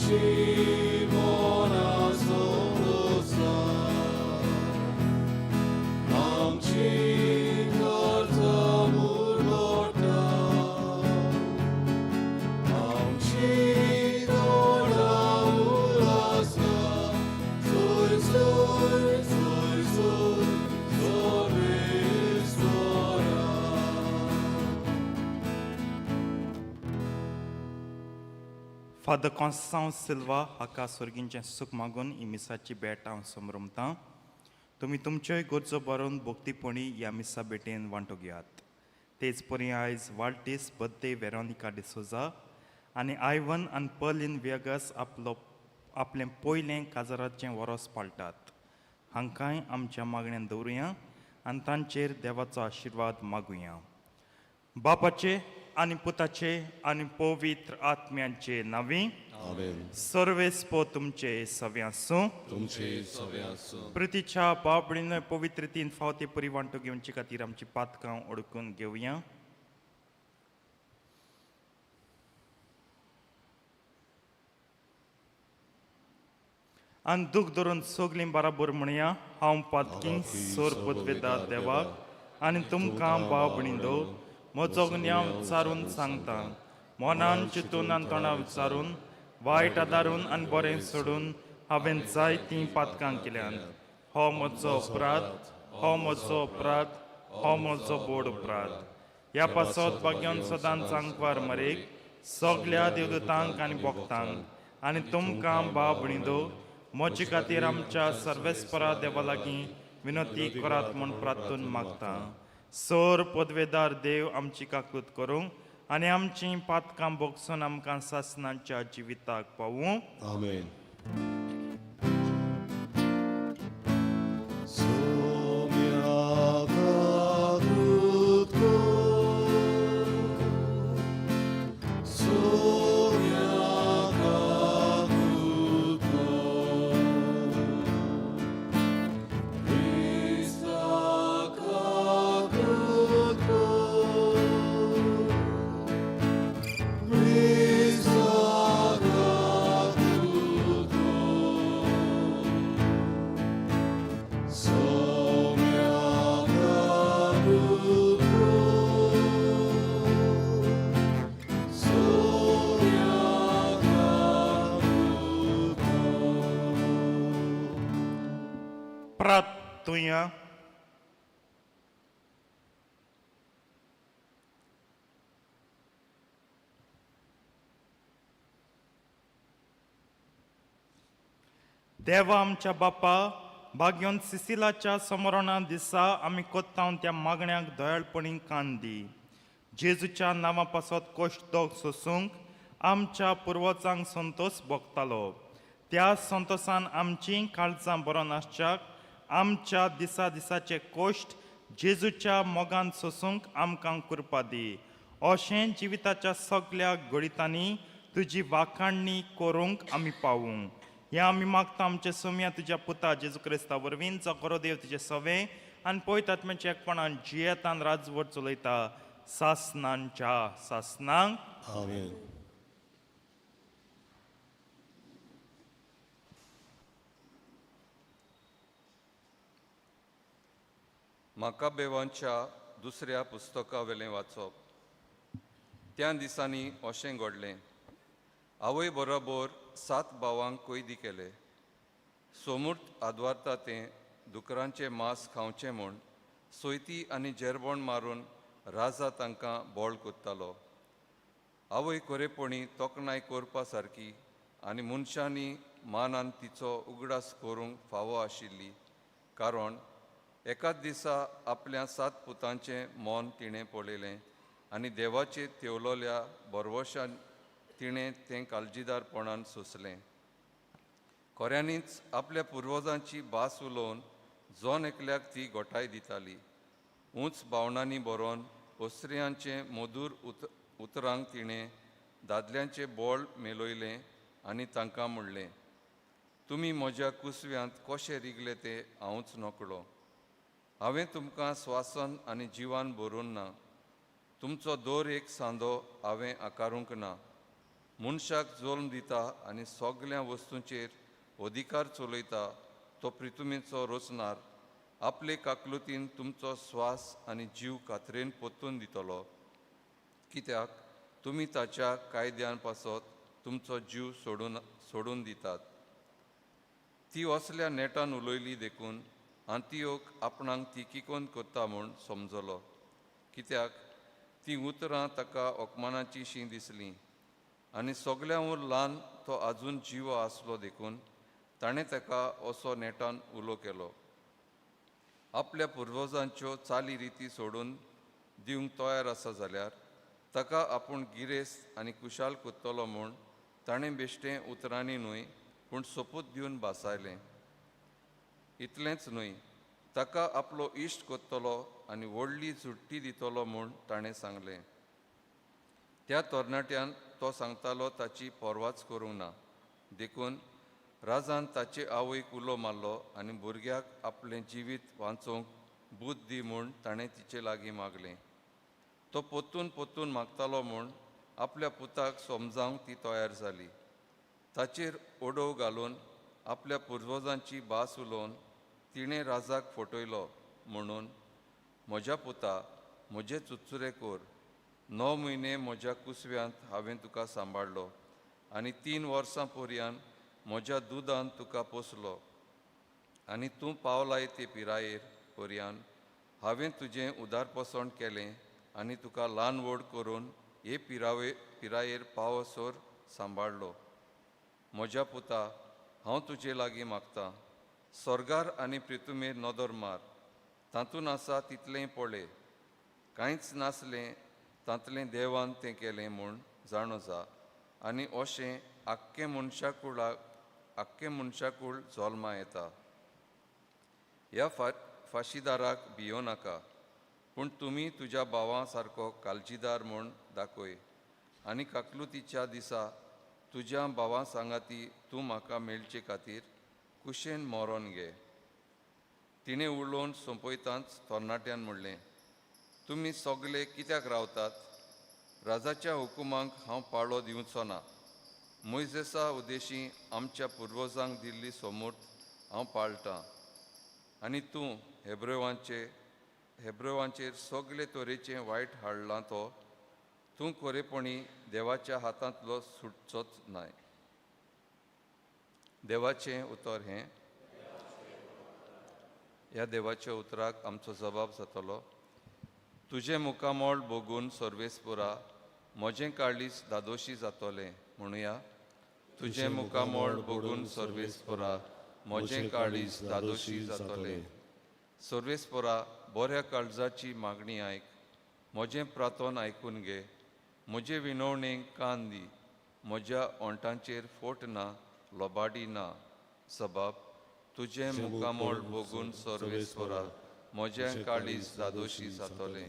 आमची मनां संतोसा आमची गरजा मुरलोटा आमची तोंडां उलासा सोय सोय सोय सोय सर्वेस्परा. फादर कॉन्सांव सिल्वा हाका सर्गींचें सूख मागून ही मिसाची भेट हांव समरमतां. तुमी तुमच्योय गरजो बरोवन भक्तीपणी ह्या मिसा भेटेन वांटो घेयात. तेच परी आयज वाडदीस बर्थडे वेरोनिका डिसोजा आनी आयवन आनी पर्लिन व्हिएगस आपलो आपलें पयलें काजाराचें वरोस पाळटात. हांकांय आमच्या मागण्यान दवरुया आनी तांचेर देवाचो आशिर्वाद मागुया. बापाचे आनी पुताचे आनी पवित्र आत्म्यांचे नांवी. आमेन. सर्वेस्पो तुमचे सवे आसूं. तुमचे सवे आसूं. प्रितीच्या बाबडीन पवित्र तीन फावती परी वांटो घेवचे खातीर आमची पातकां ओडकून घेवया. आनी दूख धरून सगलीं बराबर म्हणया, हांव पातकी सोर पदवेदार देवाक आनी तुमकां बाबणींदो म्हजो गुन्यांव विचारून सांगता. मनान चिंतून आनी तोंडा विचारून वायट आदारून आनी बरें सोडून हांवें जायतीं पातकां केल्यांत. हो म्हजो अपराध, हो म्हजो अपराध, हो म्हजो बोड अपराध. ह्या पासत भाग्यान सदांच आंकवार मरेक सगल्या देवदूतांक आनी भक्तांक आनी तुमकां बाबणींदो म्हजे खातीर आमच्या सर्वेस्परा देवा लागीं विनंती करात म्हूण प्रार्थून मागता. सोर पदवेदार देव आमची काकूत करूंक आनी आमचीं पातकां भोगसून आमकां सासणाच्या जिविताक पावूं. आमेन. सोम्या काकूत कर, सोम्या काकूत कर, क्रिस्ता काकूत कर, क्रिस्ता काकूत कर, सोम्या काकूत कर, सोम्या काकूत कर. प्रार्थुया. देवा आमच्या बापा, भाग्योन सिसिलाच्या समरणा दिसा आमी कोत्तावन त्या मागण्याक दयाळपणी कान दी. जेजूच्या नांवा पासत कश्ट दोग सोसूंक आमच्या पुर्वजांक संतोस भोगतालो. त्या संतोसान आमचीं काळजां बरोवन आसच्याक आमच्या दिसा दिसाचे कश्ट जेजूच्या मोगान सोसूंक आमकां कृपा दी. अशें जिविताच्या सगल्या गणितांनी तुजी वाखाणणी करूंक आमी पावूंक हें आमी मागता आमचे सोम्या तुज्या पुता जेजू क्रिस्ता वरवीं, जो खरो देव तुजें सवें आनी पळयत आत्म्याच्या एकपणान जियेतान राजवट चलयता सासनांच्या सासनांक. आमेन. माकाबेवांच्या दुसऱ्या पुस्तकावेलें वाचप. त्या दिसांनी अशें घडलें, आवय बरोबर 7 भावांक कैदी केले. सोमूर्त आदवारता तें दुकरांचें मांस खावचें म्हूण सोयती आनी जेरबोण मारून राजा तांकां बोळ कोत्तालो. आवय खरेपणी तोखणाय करपा सारकी आनी मनशांनी मानान तिचो उगडास करूंक फावो आशिल्ली, कारण एकाच दिसा आपल्या 7 पुतांचें मन तिणें पळयलें आनी देवाचे तेवलोल्या बरवशान तिणें तें काळजीदारपणान सोंसलें. खऱ्यांनीच आपल्या पुर्वजांची भास उलोवन जण एकल्याक ती गोठाय दिताली. उंच भावनांनी बरोवन ओसऱ्यांचें मधूर उतरांक तिणें दादल्यांचें बोळ मेलयलें आनी तांकां म्हणलें, तुमी म्हज्या कुसव्यांत कशें रिगले तें हांवूच नकळो. हांवें तुमकां स्वासन आनी जिवान भरून ना, तुमचो दर एक सांदो हांवें आकारूंक ना. मनशाक जल्म दिता आनी सगल्या वस्तूंचेर अधिकार चलयता तो प्रितुमेचो रचणार आपले काकलुतीन तुमचो स्वास आनी जीव कातरेन पोतून दितलो. कित्याक तुमी ताच्या कायद्यान पासत तुमचो जीव सोडून सोडून दितात. ती असल्या नेटान उलयली देखून आंतियोक आपणाक ती किकोन करता म्हूण समजलो. कित्याक ती उतरां ताका अपमानाची शी दिसलीं आनी सगळ्यांवूर ल्हान तो आजून जिवो आसलो देखून ताणें ताका असो नेटान उलो केलो. आपल्या पुर्वजांच्यो चाली रिती सोडून दिवंक तयार आसा जाल्यार ताका आपूण गिरेस्त आनी कुशाल करतलो म्हूण ताणें बेश्टें उतरांनी न्हय पूण सोपूत दिवन भासायलें. इतलेंच न्हय, ताका आपलो इश्ट करतलो आनी व्हडली झुट्टी दितलो म्हूण ताणें सांगलें. त्या तरणाट्यान तो सांगतालो ताची पर्वाच करूंक ना देखून राजान ताचे आवयक उलो मारलो आनी भुरग्याक आपलें जिवीत वांचोवंक बूद दी म्हूण ताणें तिचे लागीं मागलें. तो पोत्तून पोत्तून मागतालो म्हूण आपल्या पुताक समजावंक ती तयार जाली. ताचेर ओडोव घालून आपल्या पुर्वजांची भास उलोवन तिणें राजाक फटयलो म्हणून, म्हज्या पुता, म्हजे चुचुरे कर. 9 म्हयने म्हज्या कुसव्यांत हांवें तुका सांबाळ्ळो आनी 3 वर्सां पर्यान म्हज्या दुदान तुका पोसलो आनी तूं पावलाय ते पिरायेर पर्यान हांवें तुजें उदारपसण केलें आनी तुका ल्हान व्हड करून हे पिरायेर पावसर सांबाळ्ळो. म्हज्या पुता, हांव तुजे लागीं मागतां, स्वर्गार आनी प्रितुमेर नदर मार, तातूंत आसा तितलें पळय, कांयच नासलें तातलें देवान तें केलें म्हूण जाणो जा आनी अशें आख्खें मनशाकुळाक आख्खें मनशाकूळ जल्मा येता. ह्या फाशीदाराक भियो नाका, पूण तुमी तुज्या भावां सारको काळजीदार म्हूण दाखय आनी काकलुतीच्या दिसा तुज्या भावां सांगाती तूं म्हाका मेळचे खातीर कुशेन मरोन घे. तिणें उलोवन सोंपयतांच तरणाट्यान म्हणलें, तुमी सगले कित्याक रावतात? राजाच्या हुकुमांक हांव पाळो दिवचो ना. मोयजेसा उद्देशी आमच्या पुर्वजांक दिल्ली सोमूर्त हांव पाळटां आनी तूं हेब्रेवांचेर सगले तरेचें वायट हाडलां तो तूं खरेपणी देवाच्या हातांतलो सुटचोच नाय. देवाचें उतर हें. ह्या देवाच्या उतराक आमचो जबाब जातलो. तुजें मुखामळ बगून सर्वेस्पुरा म्हजें काळीज दादोशी जातलें म्हणुया. तुजें मुखामळ बगून सर्वेस्पुरा म्हजें काळीज दादोशी जातलें. सर्वेस्पुरा, बऱ्या काळजाची मागणी आयक, म्हजें प्रार्थन आयकून घे, म्हजे विनवणेक कान दी, म्हज्या ओंठांचेर फोट ना, लोबाडी ना. सबाब तुजें मुखामळ बगून सर्वेस्पुरा म्हजें काळीज दादोशी जातलें.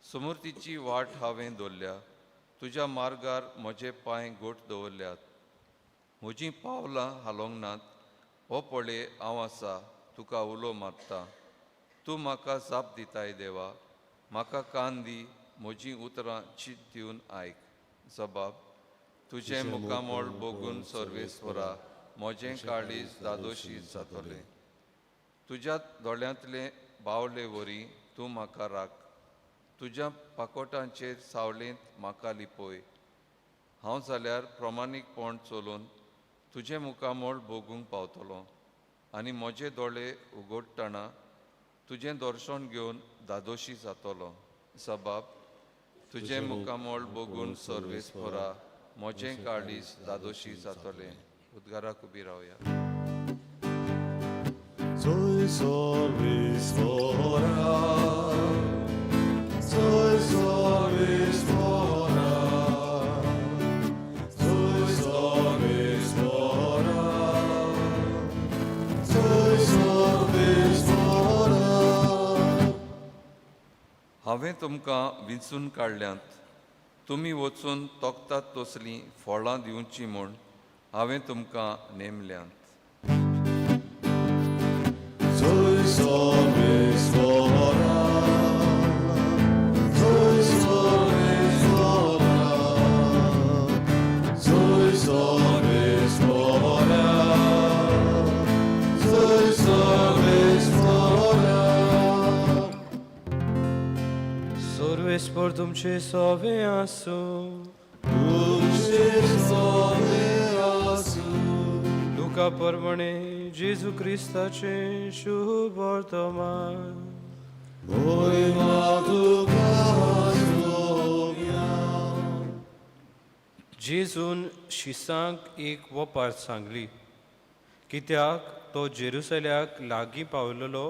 समूर्तीची वाट हांवें दवरल्या, तुज्या मार्गार म्हजे पांय गोट दवरल्यात, म्हजीं पावलां हालोवंक नात. हो पळय हांव आसा, तुका उलो मारता, तूं म्हाका जाप दिताय. देवा, म्हाका कान दी, म्हजीं उतरां चीत दिवन आयक. जबाब तुजें मुखामळ बगून सर्वेस्वरा म्हजें काळीज दादोशी जातलें. तुज्या दोळ्यांतले बावले वरी तूं म्हाका राख, तुज्या पाकोटांचेर सावळेंत म्हाका लिपय. हांव जाल्यार प्रमाणीकपण चलोवन तुजें मुखामळ भोगूंक पावतलो आनी म्हजे दोळे उगडटना तुजें दर्शन घेवन दादोशी जातलो. सबाब तुजें मुखामळ बगून सर्वेस्परा म्हजें काळीज दादोशी जातलें. उद्गाराक उबी रावया. Soy सर्वेस्परा, soy सर्वेस्परा, soy सर्वेस्परा, soy सर्वेस्परा. हांवें तुमकां विंचून काडल्यांत, तुमी वचून तोखतात तसलीं फळां दिवचीं म्हूण हांवें तुमकां नेमल्यांत. Soy सर्वेस्परा, soy सर्वेस्परा, तुमचे सोवे आसूं. लुका परमणे जेजू क्रिस्ताचे शुभ वर्तमान. जेजून शिसांक एक वपार सांगली, कित्याक तो जेरुसल्याक लागीं पावलेलो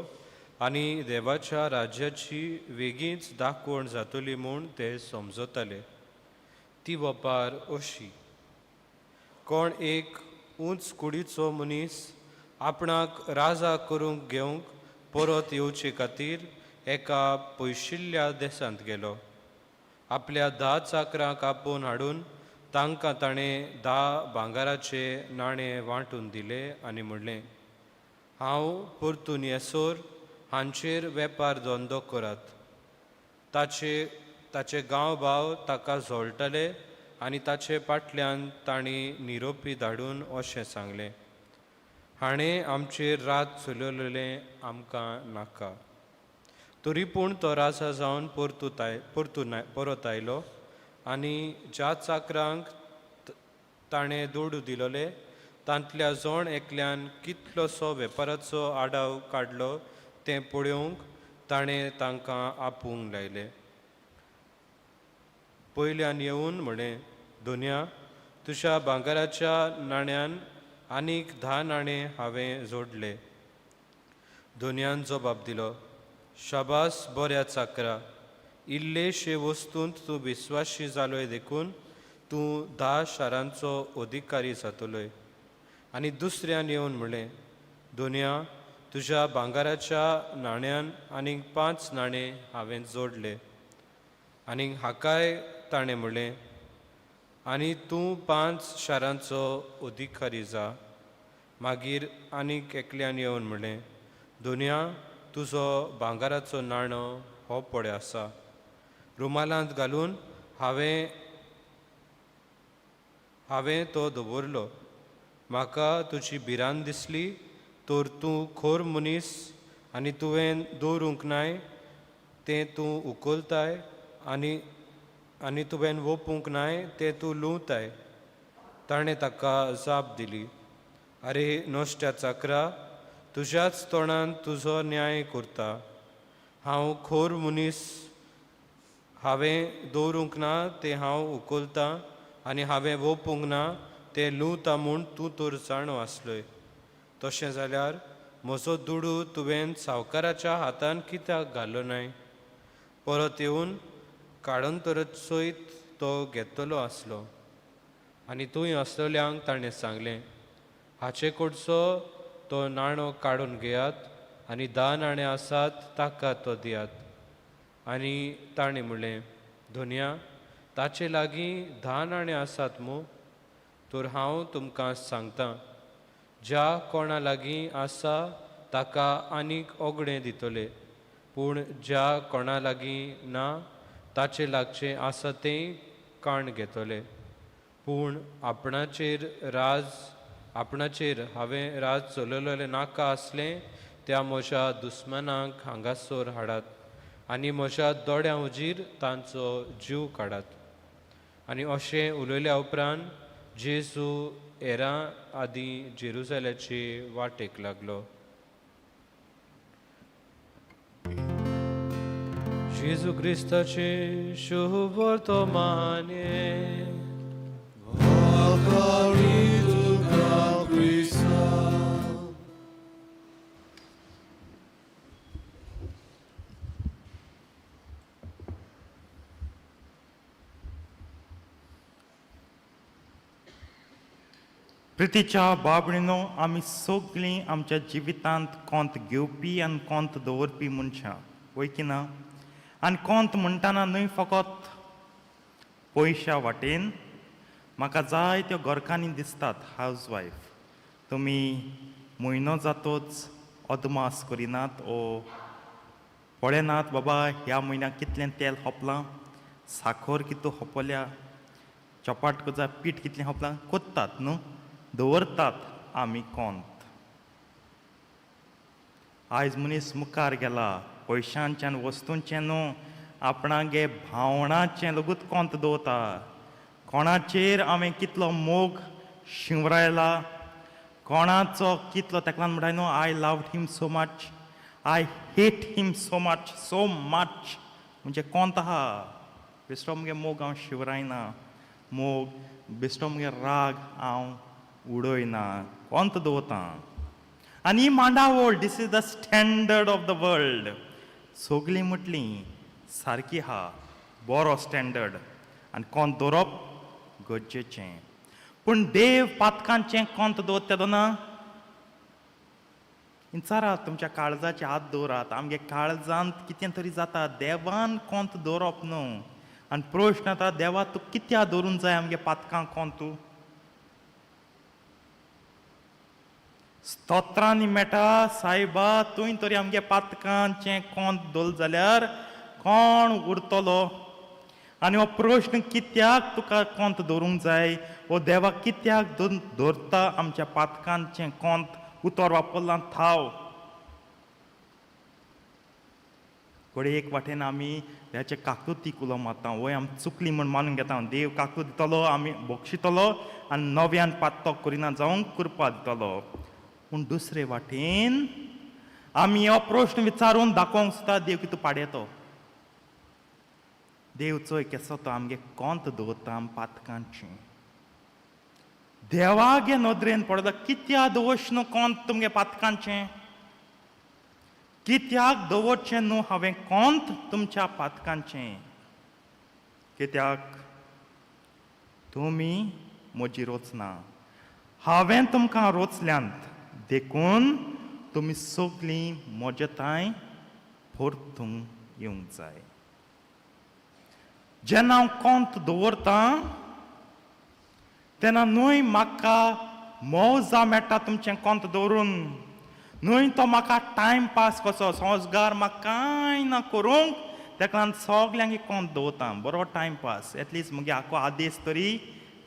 आनी देवाच्या राज्याची वेगींच दाखवण जातली म्हूण ते समजताले. ती वपार अशी: कोण एक उंच कुडीचो मनीस आपणाक राजा करूंक घेवंक परत येवचे खातीर एका पयशिल्ल्या देशांत गेलो. आपल्या 10 चाकरांक आपोवन हाडून तांकां ताणें 10 भांगराचे नाणे वांटून दिले आनी म्हणलें, हांव परतून येसर हांचेर वेपार धंदो करात. ताचे ताचे गांव भाव ताका जोळटाले आनी ताचे फाटल्यान तांणी निरोपी धाडून अशें सांगलें, हाणें आमचेर रात चलयलें आमकां नाका. तरी पूण तो राजा जावन परत आयलो आनी ज्या चाकरांक ताणें दुडू दिलोले तांतल्या जण एकल्यान कितलोसो वेपाराचो आडाव काडलो तें पळोवंक ताणें तांकां आपोवंक लायलें. पयल्यान येवन म्हणें, दोनया, तुज्या भांगराच्या नाण्यान आनीक 10 नाणे हांवें जोडले. दोनयान जबाब दिलो, शाबास बऱ्या चाकरा, इल्लेशे वस्तूंत तूं विस्वाशी जालोय देखून तूं 10 शारांचो अधिकारी जातलोय. आनी दुसऱ्यान येवन म्हणलें, दोनया, तुज्या भांगराच्या नाण्यान आनीक 5 नाणे हांवें जोडले. आनी हाकाय ताणें म्हणलें, आनी तूं 5 शारांचो अधिकारी जा. मागीर आनीक एकल्यान येवन म्हणलें, दोनया, तुजो भांगराचो नाणो हो पळय आसा, रुमालांत घालून हांवें तो दवरलो. म्हाका तुजी भिरांत दिसली तर तूं खोर मनीस आनी तुवें दवरूंक नाय तें तूं उखलताय आनी तुवें वोपूंक नाय तें तूं लुंवताय. ताणें ताका जाप दिली, आरे नश्ट्या चाकरा, तुज्याच तोंडान तुजो न्याय करता. हांव खोर मनीस, हांवें दवरूंक ना तें हांव उखलतां आनी हांवें वोपूंक ना तें लुंवता म्हूण तूं तर जाणो आसलोय. तशें जाल्यार म्हजो दुडू तुवें सावकाराच्या हातान कित्याक घालो नाय? परत येवन काळंतरच सयत तो घेतलो आसलो. आनी थंय आसलेल्यांक ताणें सांगलें, हाचे कडचो तो नाणो काडून घेयात आनी 10 नाणे आसात ताका तो दियात. आनी ताणें म्हणलें, धोनया, ताचे लागीं 10 नाणे आसात मू, तर हांव तुमकां सांगतां, ज्या कोणा लागीं आसा ताका आनीक ओगडें दितले, पूण ज्या कोणा लागीं ना ताचे लागचें आसा तें काण घेतले. पूण आपणाचेर हांवें राज चलयलें नाका आसलें त्या म्हज्या दुस्मानांक हांगासर हाडात आनी म्हज्या दोळ्यां हुजीर तांचो जीव काडात. आनी अशें उलयल्या उपरांत जेजू हेरां आदीं जेरुजाल्याचे वाटेक लागलो. जेजू क्रिस्ताचें शुभ वर्तमान. प्रितीच्या बाबणीनो, आमी सगळीं आमच्या जिवितांत कोंत घेवपी आनी कोंत दवरपी मनशां, वय की ना? आनी कोंत म्हणटाना न्हय फकत पयशा वाटेन, म्हाका जायत्यो घरकान्नी दिसतात हावज वायफ, तुमी म्हयनो जातोच अदमास करिनात ओ पळयनात बाबा ह्या म्हयन्याक कितलें तेल खोपलां, साखर कितू खोपल्या, चपाट कोजा पीठ कितलें खोपलां, कोत्तात न्हू, दवरतात आमी कोंत. आयज मनीस मुखार गेला पयशांचें आनी वस्तूंचें न्हू, आपणागे भावणाचें लगूत कोंत दवरता. कोणाचेर हांवें कितलो मोग शिंवरायला, कोणाचो कितलो, ताका लागून म्हणटा न्हू, I love him so much, I hate him so much, so much. म्हणजे कोंत आहा बेश्टो मुगे मोग हांव शिवरायना, मोग बेश्टो मुगे राग हांव उडयना, कोंत दवरता. आनी ही मांडावळ, this is the standard of the world. सगलीं म्हटलीं सारकी आहा, बरो स्टँडर्ड आनी कोंत दवरप गरजेचें. पूण देव पातकांचें कोंत दवरता तेदोना विचारात, तुमच्या काळजाचे हात दवरात, आमगे काळजांत कितें तरी जाता. देवान कोंत दवरप न्हू. आनी प्रश्न आतां, देवा तूं कित्याक दवरूंक जाय आमगे पातकां कोंत? स्तोत्रांनी मेळटा, सायबा तुवें तरी आमगे पातकांचें कोंत दवरलें जाल्यार कोण उरतलो? आनी हो प्रश्न कित्याक तुका कोंत दवरूंक जाय? हो देवा कित्याक दवरता आमच्या पातकांचें कोंत? उतर वापरलां थाव. घडये एक वाटेन आमी देवाचे काकुतीक उलो मारता, वय आमी चुकली म्हूण मानून घेता, देव काकूत दितलो, आमी बक्षितलो आनी नव्यान पातक करिना जावंक कृपा दितलो. पूण दुसरे वाटेन आमी हो प्रश्न विचारून दाखोवंक सुद्दां देव कितें पाडयतो. देव चोय केसो तो आमगे कोंत दवरता आम पातकांची. देवागे नदरेन पडता, कित्याक दवरचें न्हू कोंत तुमगे पातकांचें? कित्याक दवरचें न्हू हांवें कोंत तुमच्या पातकांचें? कित्याक तुमी म्हजी रोचना, हांवें तुमकां रोचल्यांत, देखून तुमी सगलीं म्हजे थांय परतूंक येवंक जाय. जेन्ना हांव कोंत दवरतां तेन्ना न्हय म्हाका मौजा मेळटा तुमचें कोंत दवरून, न्हय तो म्हाका टायमपास कसो संस्कार म्हाका कांय ना करूंक, ताका लागून सगल्यांक कोंत दवरता, बरो टायमपास, एटलिस्ट मुगे आखो आदेस तरी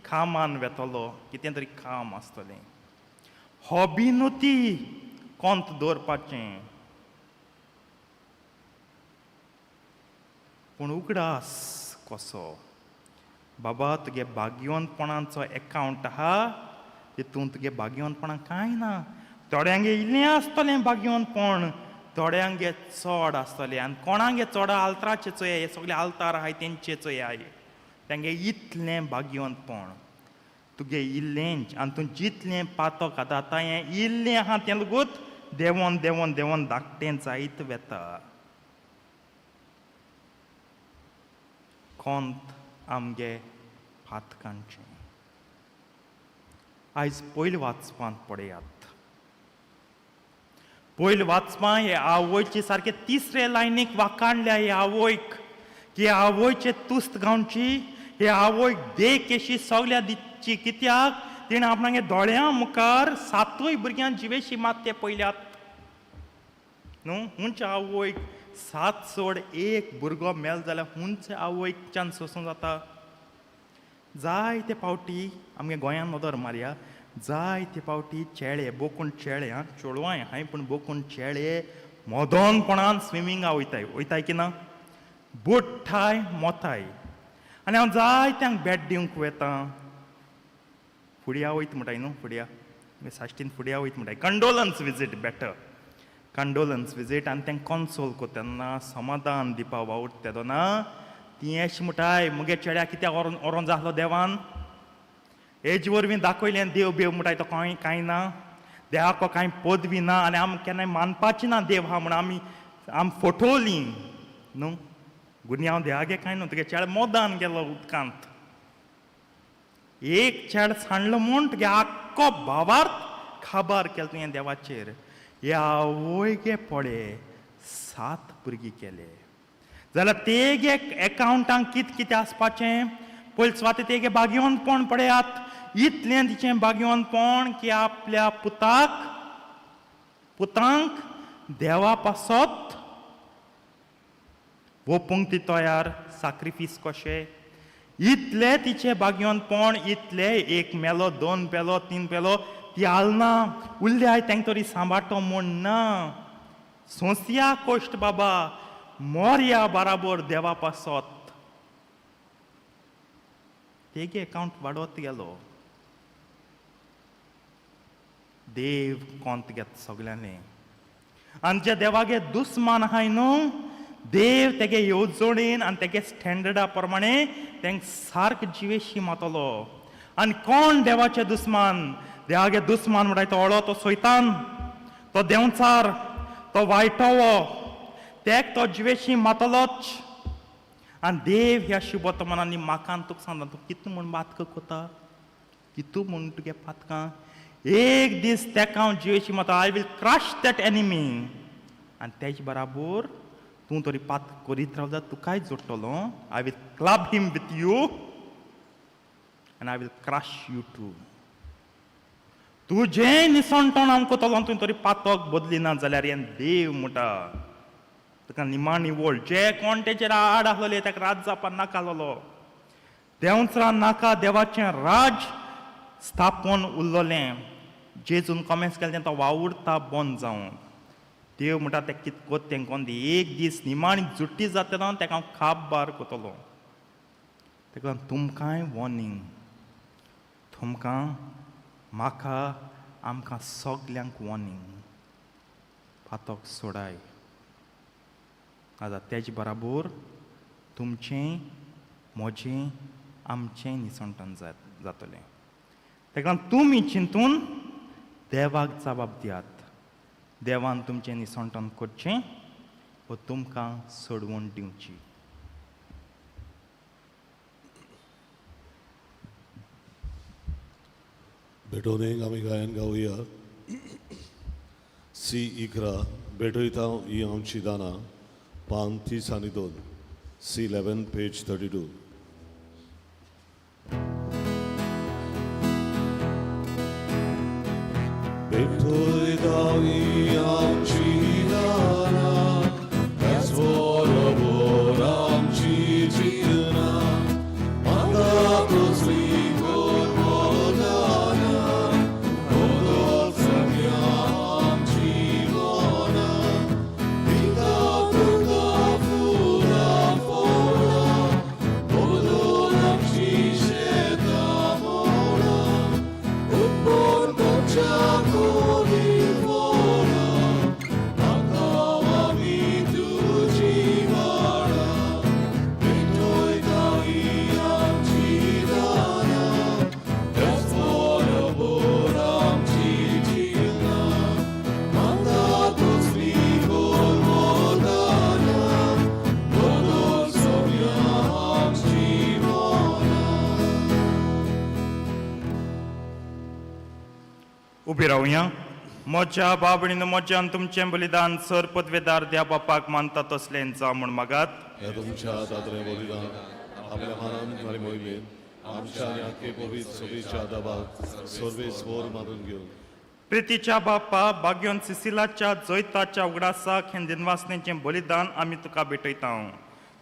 कामान वेतलो, कितें तरी काम आसतलें. हॉबी न्हू ती कोंत दवरपाचें, पूण उगडास कसो बाबा तुगे भाग्यवंतपणाचो एकावंट आहा, तितून तुगे भाग्यवंतपणां कांय ना. थोड्यांगे इल्लें आसतलें भाग्यवंतपण, थोड्यांगे चड आसतलें. आनी कोणागे चड आल्तराचे चोय, हे सगळे आल्तार आहाय तेंचे चोय, तेंगे इतलें भाग्यवंतपण, तुगे इल्लेंच. आनी तूं जितलें पातक आतां आतां हें इल्लें आहा तें लगूत देंवोन देंवोन देंवोन धाकटें जायत वेता. कोंत आमगे पातकांचें. आयज पयलें वाचपांत पळयात, पयलें वाचपां हे आवयचे सारके तिसरे लायनीक वाकाणल्या हे आवयक, की आवयचे तुस्त गावची, हे आवयक देख अशी सगल्या दिची. कित्याक तिणें आपणागे दोळ्यां मुखार सातूय भुरग्यांक जिवेशी मात ते पयल्यात न्हू. हुंच आवयक सात सोड एक भुरगो मेल जाल्यार हुंच आवयकच्यान सोसूं जाता? जायते फावटी आमगे गोंयान नदर मारया, जायते फावटी चेळे बोकून चेळे, आं चेडवांय हांय, पूण बोकून चेळे मदनपणान स्विमिंगा वयताय, वयताय की ना, बुडटाय मोताय. आनी हांव जायत्यांक भेट दिवंक वता, फुडया वयता म्हणटाय न्हू, फुडया साश्टीन फुडया वयता म्हणटाय, condolence visit better, condolence visit. आनी तेंकां कॉन्सोल कोत्ता तेन्ना, समाधान दिवपा वावुरता तेदोना ती अशें म्हणटाय, मुगे चेड्या कित्याक व्हरोन जाल्लो देवान, हेजे वरवीं दाखयलें देव बेव म्हणटाय तो कांय कांय ना, देवाक कांय पदवी ना, आनी आमी केन्नाय मानपाची ना देव आहा म्हूण आमी आम फटवलीं न्हू. गुन्यांव देवागे कांय न्हू, तुगे चेडो मोदान गेलो उदकांत, एक चेड सांडलो म्हूण तुगे आख्खो भावार्थ खाबार केलो तुवें देवाचेर. ह्या आवयगे पळय सात भुरगीं केले जाल्यार तेगे एकावंटांक कितें कितें आसपाचें? पयले सुवाते तेगे भाग्यवंतपण पळयात, इतलें तिचें भाग्यवंतपण की आपल्या पुताक पुतांक देवा पासत वोपूंक ती तयार, साक्रिफीस कशें. इतलें तिचें भाग्यवंतपण, इतलें एक मेलो, दोन पेलो, तीन पेलो, ती आलना उरल्याय तेंक तरी सांबाळटो म्हूण ना. सोंसया कश्ट बाबा, मोरया बराबर देवा पासत तेगे एकावंट वाडत गेलो. देव कोंत घेत सगल्यांनी आनी जे देवागे दुस्मान आहाय न्हू, देव तेगे येवजणेन आनी तेगे स्टँडर्डा प्रमाणे तेंक सारक जिवेशी मातलो. आनी कोण देवाचे दुस्मान? देवागे दुस्मान म्हणटाय तो ओळो, तो सैतान, तो देंवचार, तो वायटवो, तेक तो जिवेशी मातलोच. आनी देव ह्या शुभवर्तमानांनी म्हाका आनी तुका सांगता, तूं कितू म्हूण बातक कोता, कितू म्हूण तुगे पातकां, एक दीस तेका हांव जिवेशी माता, I will crush that enemy. आनी तेज बराबर तूं तरी पात करीत रावता, तुकाय जोडटलो. I will club him with you आनी I will crush you too. तुजें निसणटण हांव कोतलो, तुवें तरी पातक बदली ना जाल्यार हें देव म्हणटा तुका निमाणी वळ. जे कोण तेजेर आड आसलेले ताका रात जावपा नाका आसलेलो. देंवचारा नाका देवाचें राज स्थापन उरलेलें. जेजून कॉमेंस केलें तो वावुरता बंद जावन. देव म्हणटा तें कित कोत तें कोन दी, एक दीस निमाणी जुट्टी जाता तेन्ना तेका हांव खाप बार कोतलो. तेका लागून तुमकांय वॉर्निंग, तुमकां म्हाका आमकां सगल्यांक वॉर्निंग, पातक सोडाय. आतां तेज बराबर तुमचें म्हजें आमचें निसणटण जातलें. तेका लागून तुमी चिंतून देवाक जबाब दियात. देवान तुमचें निसणटण करचें वो तुमकां सोडवण दिवची. भेटोवणेक आमी गायन गावया. सी 11 भेटयता ही आमची दानां, पान 32, सी 11 पेज 32. भेटयता ही आमची दानां, त्याच बरोबर आमची चिंतनां, म्हाका तुजली उबी रावया. म्हज्या बाबणीन म्हज्यान तुमचें बलिदान सर पदवेदार द्या बापाक मानता तसलें जावं म्हूण मागात. ह्या तुमच्या दादरे बलिदान आपल्या मानान आनी मोहिमेन आमच्या आनी आख्खे पवित्र सभेच्या दबाक सर्वेस्वर मानून घेवन. प्रितीच्या बापा, बाग्योन सिसिलाच्या जैताच्या उगडासाक हें दिनवासनेचें बलिदान आमी तुका भेटयता.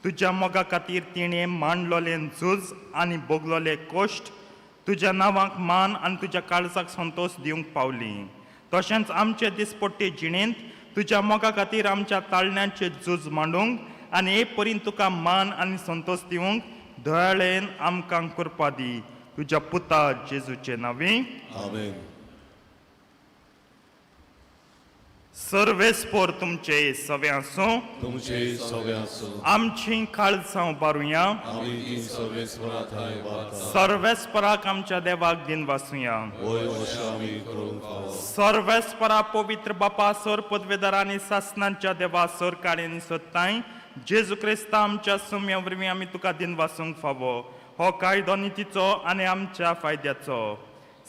तुज्या मोगा खातीर तिणें मांडलोलें झूज आनी भोगलोले कश्ट तुज्या नांवाक मान आनी तुज्या काळजाक संतोश दिवंक पावली. तशेंच आमचे दिसपट्टे जिणेंत तुज्या मोगा खातीर आमच्या ताळण्यांचे झूज मांडूंक आनी हे परीन तुका मान आनी संतोश दिवंक दयाळेन आमकां कृपा दी. तुज्या पुता जेजूचे नांवी आमेन. सर्वेस्पोर तुमचे सवे आसूं, तुमचे सवे आसूं. आमची काळजां बारुया. आमी ती सर्वेस्वरा थंय वाता. सर्वेस्पराक आमच्या देवाक दिन वासुया. वय अशें आमी करूंक फावो. सर्वेस्परा पवित्र बापा, सर पदवेदार आनी सासनांच्या देवा, सर काळ्यांनी सोदताय जेजू क्रिस्ता आमच्या सुम्या वरवीं आमी तुका दिन वासूंक फावो. हो कायदो नितीचो आनी आमच्या फायद्याचो.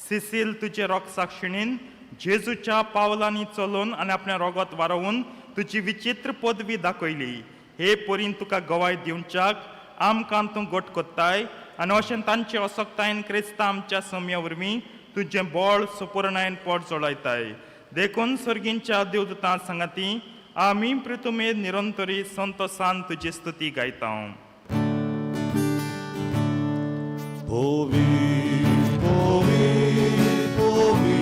सिसील तुजे रोगसाक्षिणीन जेजूच्या पावलांनी चलून आनी आपलें रोगत वारोवन तुजी विचित्र पदवी दाखयली. हे परीन तुका गवाय दिवच्याक आमकां तूं गोट कोत्ताय आनी अशें तांचे असक्तायेन क्रिस्ता आमच्या सम्या वरवीं तुजें बळ सुपुर्णायन पोट जोडायताय. देखून सर्गींच्या देवदूतां सांगाती आमी प्रितुमेर निरंतरी संतोसान तुजी स्तुती गायता. पवी पवी पवी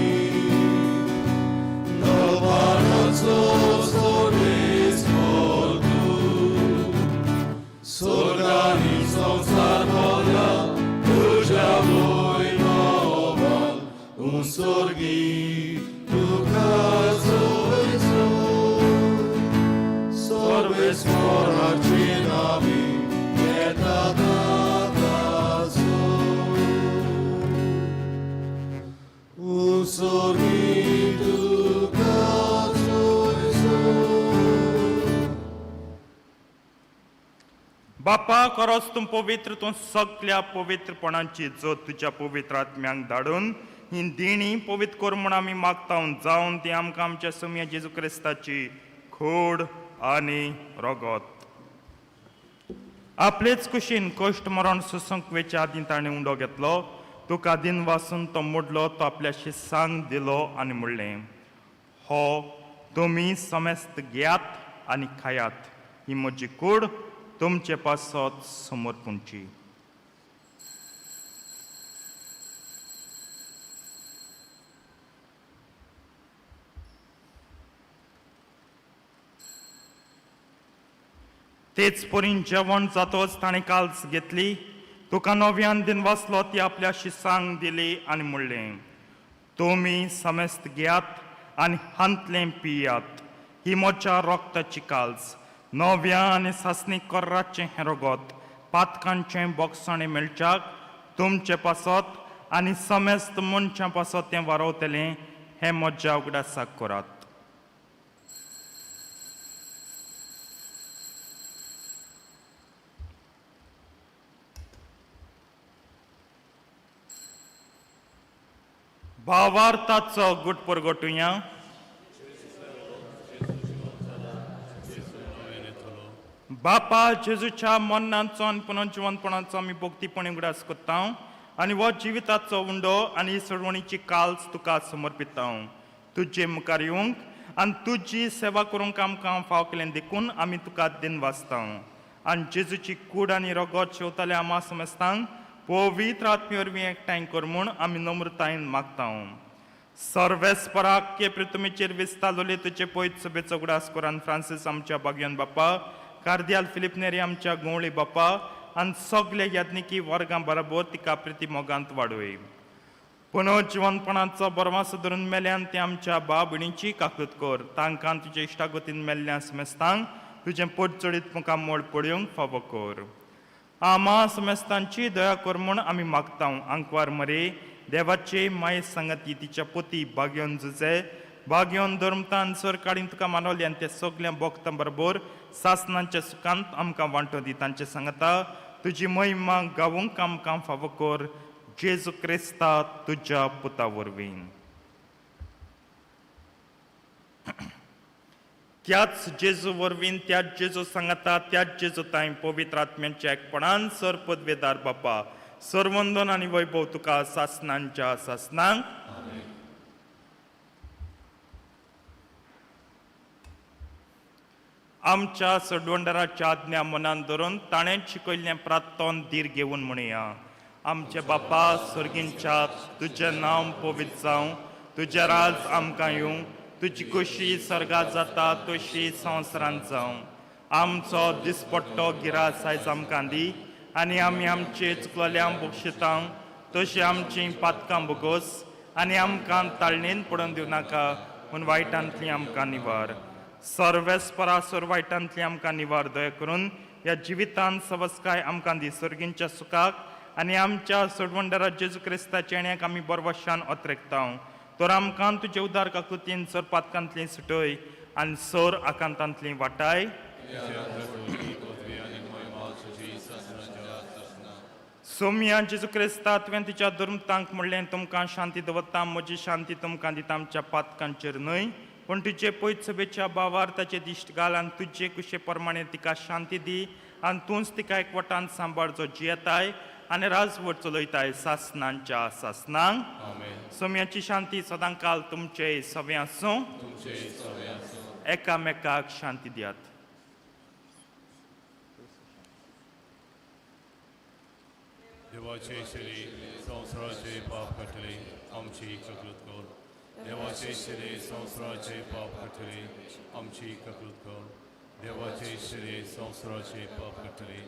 नवानाचो सर्वेस्पर तूं, सोरी तुका बापा खरोच तूं पवित्र, तूं सगल्या पवित्रपणाची जोत तुज्या पवित्र आत्म्यांक धाडून ही दिणी पवित्र कर म्हूण आमी मागता, जावन ती आमकां आमच्या सोम्या जेजू क्रिस्ताची खोड आनी रगत. आपलेच कुशीन कश्ट मरण सोसूंक वेच्या आदीं ताणें उंडो घेतलो, तुका दिन वासून तो मोडलो, तो आपल्या शिसांक दिलो आनी म्हणलें, हो तुमी समेस्त घेयात आनी खायात, ही म्हजी कूड तुमचे पासत समर्पूणची. तेच परीन जेवण जातोच ताणें काल्स घेतली, तुका नव्यान दिन वाचलो, ती आपल्या शिसांक दिली आनी म्हणलें, तुमी समेस्त घेयात आनी हांतलें पियात, ही म्हज्या रक्ताची काल्स, नव्या आनी सासणी कोर्राचें हें रगत पातकांचें बोगसाणें मेळच्याक तुमचे पासत आनी समेस्त मनशां पासत तें वारवतलें, हें म्हज्या उगडासाक करात. भावार्थाचो गुट परगटुया. बापा जेजूच्या मरणाचो आनी पुनर्जिवनपणाचो आमी भक्तीपणी उगडास करता आनी हो जिविताचो उंडो आनी सोडवणीची काल्स तुका समर्पिता. तुजे मुखार येवंक आनी तुजी सेवा करूंक आमकां फाव केलें देखून आमी तुका दिन वाचता आनी जेजूची कूड आनी रगत शेवताले आमा समजतांक पवित्र आत्मे वरवीं एकठांय कर म्हूण आमी नम्रतायेन मागता. सर्वेस्पराक के पृथ्वीचेर विस्तारलोले तुजे पयत सभेचो उगडास कर फ्रांसीस आमच्या बागयन बापा, कार्दियाल फिलीप नेरी आमच्या गोंवळी बापा आनी सगळे याज्ञिकी वर्गां बरोबर तिका प्रिती मोगांत वाडोय. पुनर्जिवनपणाचो बरवासो धरून मेल्यान ते आमच्या भाव भयणीची काकूत कर, तांकां तुजे इश्टागतीन मेल्ल्या समेस्तांक तुजें पोट चडीत मुखार मोड पळोवंक फावो कर. आमा समेस्तांची दया कर म्हूण आमी मागता. आंकवार मरे देवाचे माये सांगती तिच्या पोती बागयोन जुजे बागयोन धर्मतान सरकाडीन तुका मानवली आनी ते सगळ्या भोगतां बरोबर सासनांच्या सुखांत आमकां वांटो दी. तांचे सांगता तुजी महिमा गावूंक आमकां फावो कर, जेजू क्रिस्ता तुज्या पुता वरवीं. त्याच जेजू वरवीं, त्याच जेजू सांगता, त्याच जेजू तांय पवित्र आत्म्यांच्या एकपणान सर पदवेदार बापा सरवंदन आनी वैभव तुका सासनांच्या सासनांक. आमच्या सडवंडराच्या आज्ञा मनान धरून ताणें शिकयल्लें प्रार्थन धीर घेवन म्हणया. आमचे बापा सर्गींच्या, तुजें नांव पवित्र जावं, तुजें राज आमकां येवं, तुजी खोशी सर्गात जाता तशी संवसारांत जावं. आमचो दिसपट्टो गिरास आयज आमकां दी आनी आमी आमचे चुकलेल्यांक बक्षिता तशी आमची पातकां बोगोस आनी आमकां ताळणेन पडून दिवं नाका, पूण वायटांतली आमकां निवार. सर्वेस्परासर वायटांतली आमकां निवार. दया करून ह्या जिवितांत सवस्काय आमकां दी, सर्गींच्या सुखाक आनी आमच्या सोडवंडरा जेजू क्रिस्ताच्या येण्याक आमी बरवशान अत्रेकता. तर आमकां तुजे उदार काकुतीन सर पातकांतली सुटय आनी सर आकांतांतली वाटाय. सोम्या जेजू क्रिस्ता तुवें तुज्या धर्मतांक म्हणलें, तुमकां शांती दवरता, म्हजी शांती तुमकां दिता, आमच्या पातकांचेर न्हय पूण तुजे पयत सभेच्या बावार ताचे दिश्ट घाल आनी तुजे कुशे प्रमाणे तिका शांती दी आनी तूंच तिका एकवटान सांबाळ जो जियेताय आनी राजवट चलयताय सासनांच्या सासनांक. सोम्याची शांती सदां काल तुमचे सवे आसूं. एकामेकाक शांती दियात. देवाचे शरीर संवसाराचे पाप काडटले आमची ककृत कर. देवाचे शरीर संवसाराचे पाप काडटले आमची ककृत कर. देवाचे शरीर संवसाराचे पाप काडटले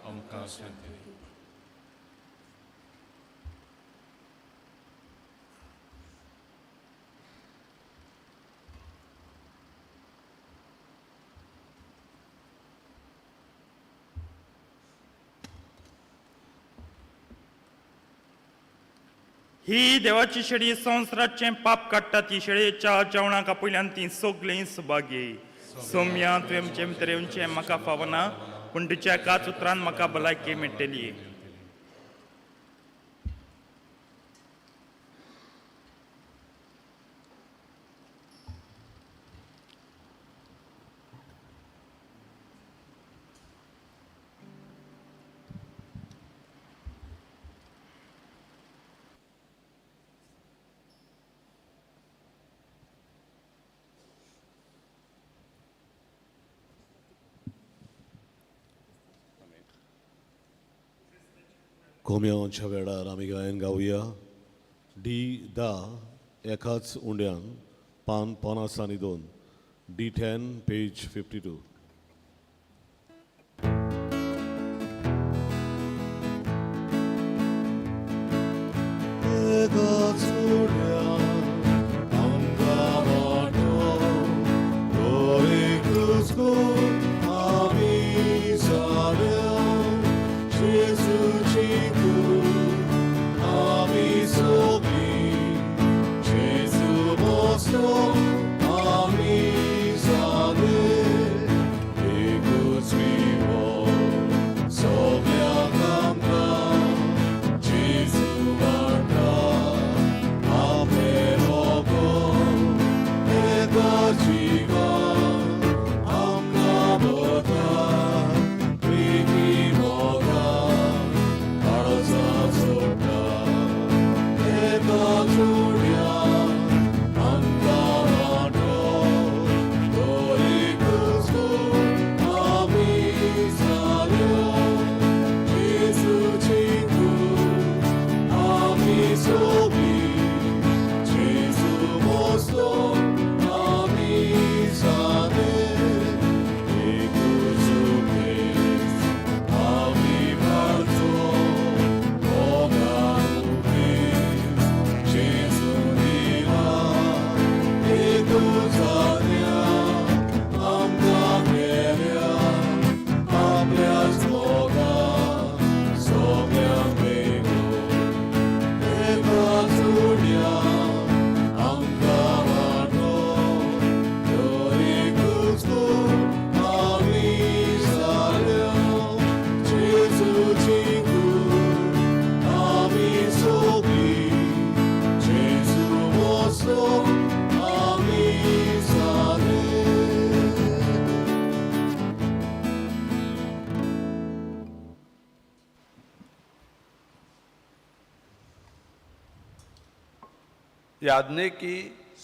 आमकां शांती दी. ही देवाची शेळी संवसाराचें पाप काडटा ती शेळयेच्या जेवणाक आपयल्यान ती सगळीं सुभागी. सोम्या, तुवें म्हजे भितर येवचें म्हाका फावना, पूण तुज्या एकाच उतरान म्हाका भलायकी मेळटली. कोम्यांच्या वेळार आमी गायन गावया डी दा एकाच उंड्यान पान 52, D10 page 52. एकाच उंड्यान आमकां वांटो, तो एकूच गूण आमी जाल्या, जेजूची कूड आमी सोबी, जेजू बसो आमी जाले, एकूच विवो सगळ्याक आमकां, जेजू वांटा आपलें रोगो, एका जिवान आमकां भरता, प्रिती मोगान काळजां सोडटा, एका जोड्यान आमकां वांटो, तो एकूच गूण आमी जाल्या, जेजूची कूड आमी सोबी, जेजू बसलो आमी जाले, एकूच उपेस आमी पाळचो, मोगान उपेस जेजू दिला, एकूच आज्ञा आमकां केल्या, आपल्याच मोगान सगळ्यांक वेगळो, एकाच उड्यान आमकां वांटो, तो एकूच गूण आमी जाल्या, जेजूची कूड आमी सोबी, जेजू बसलो आमी जाले. याज्ञिकी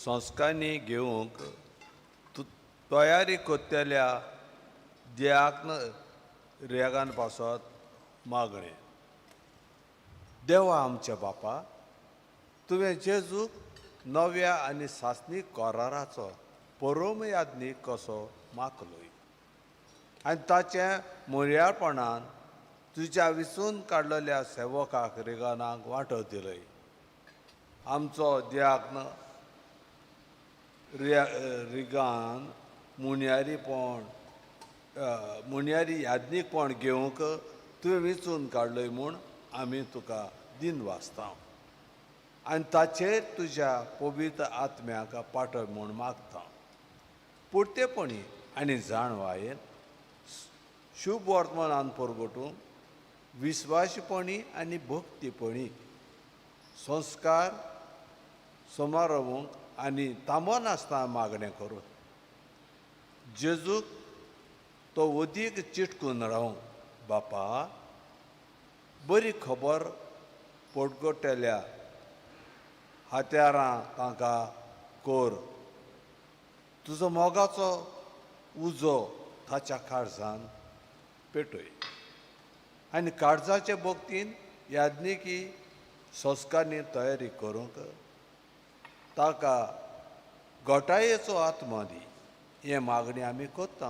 संस्कारांनी घेवंक तयारी करतल्या दियाक्न रेगान पासत मागणें. देवा आमच्या बापा, तुवें जेजूक नव्या आनी सासणीक कराराचो परोम याज्ञीक कसो मागलोय आनी ताचें मोरयाळपणान तुज्या विसून काडलेल्या सेवकाक रेगानाक वांटो दिलय. आमचो दियाक्न रिगान मुनयारीपण मुनयारी याज्ञीकपण घेवंक तुवें वेंचून काडलय म्हूण आमी तुका दिन वाचता आनी ताचेर तुज्या पवित्र आत्म्याक पाठय म्हूण मागता. पुरतेपणी आनी जाणवायेन शुभ वर्तमानान परगटूंक विस्वासपणी आनी भक्तीपणी संस्कार समारोवंक आनी थांबनासतना मागणें करून जेजूक तो वदीक चिटकून रावंक बापा बरी खबर पोटगोटेल्या हत्यारां तांकां कोर, तुजो मोगाचो उजो ताच्या काळजान पेटय आनी काळजाचे भक्तीन याज्ञिकी संस्कारांनी तयारी करूंक ताका गोटायेचो आत्मा दी. हें मागणें आमी करता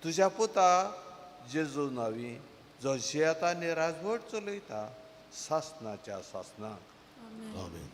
तुज्या पुता जेजू नावी, जो जियेता आनी राजवट चलयता सासनाच्या सासनाक. आमेन.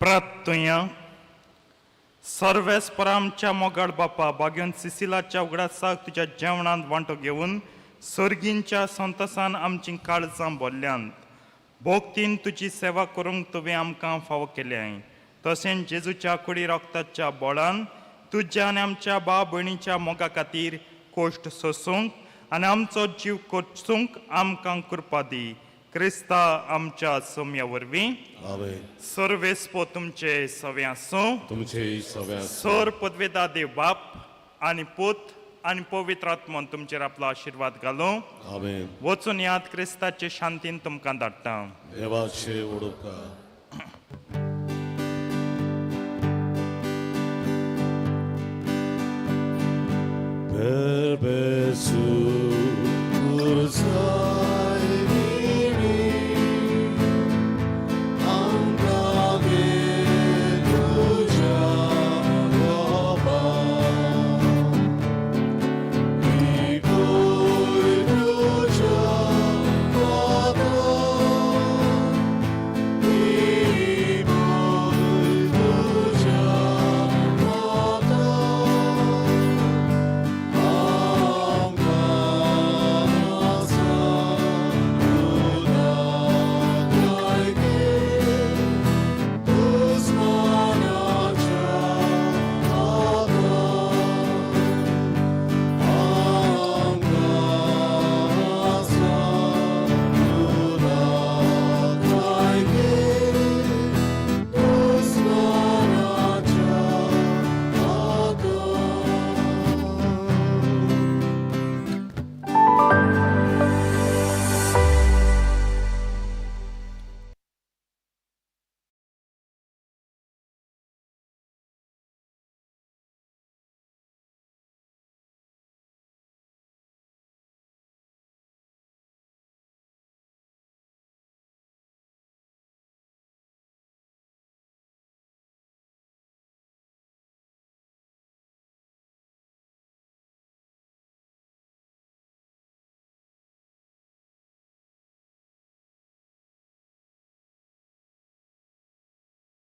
प्रार्थुया. सर्वेस्पर आमच्या मोगाळ बापा, बागेवन सिसिलाच्या उगडासाक तुज्या जेवणांत वांटो घेवन सर्गींच्या संतोसान आमचीं काळजां भरल्यांत. भोगतीन तुजी सेवा करूंक तुवें आमकां फावो केल्याय. तशेंच जेजूच्या कुडी रक्ताच्या बोळान तुज्या आनी आमच्या भाव भयणीच्या मोगा खातीर कोश्ट सोसूंक आनी आमचो जीव कोचूंक आमकां कृपा दी, क्रिस्ता आमच्या सोम्या वरवीं. आमेन. सर्वेस्पो तुमचे सवे आसूं. तुमचे सगळ्या. सर पदवेदा देव बाप आनी पूत आनी पवित्र आत्मन तुमचेर आपलो आशिर्वाद घालूं. आमेन. वचून याद, क्रिस्ताचे शांतीन तुमकां धाडटा. देवाचे उडोवका. Per Gesù.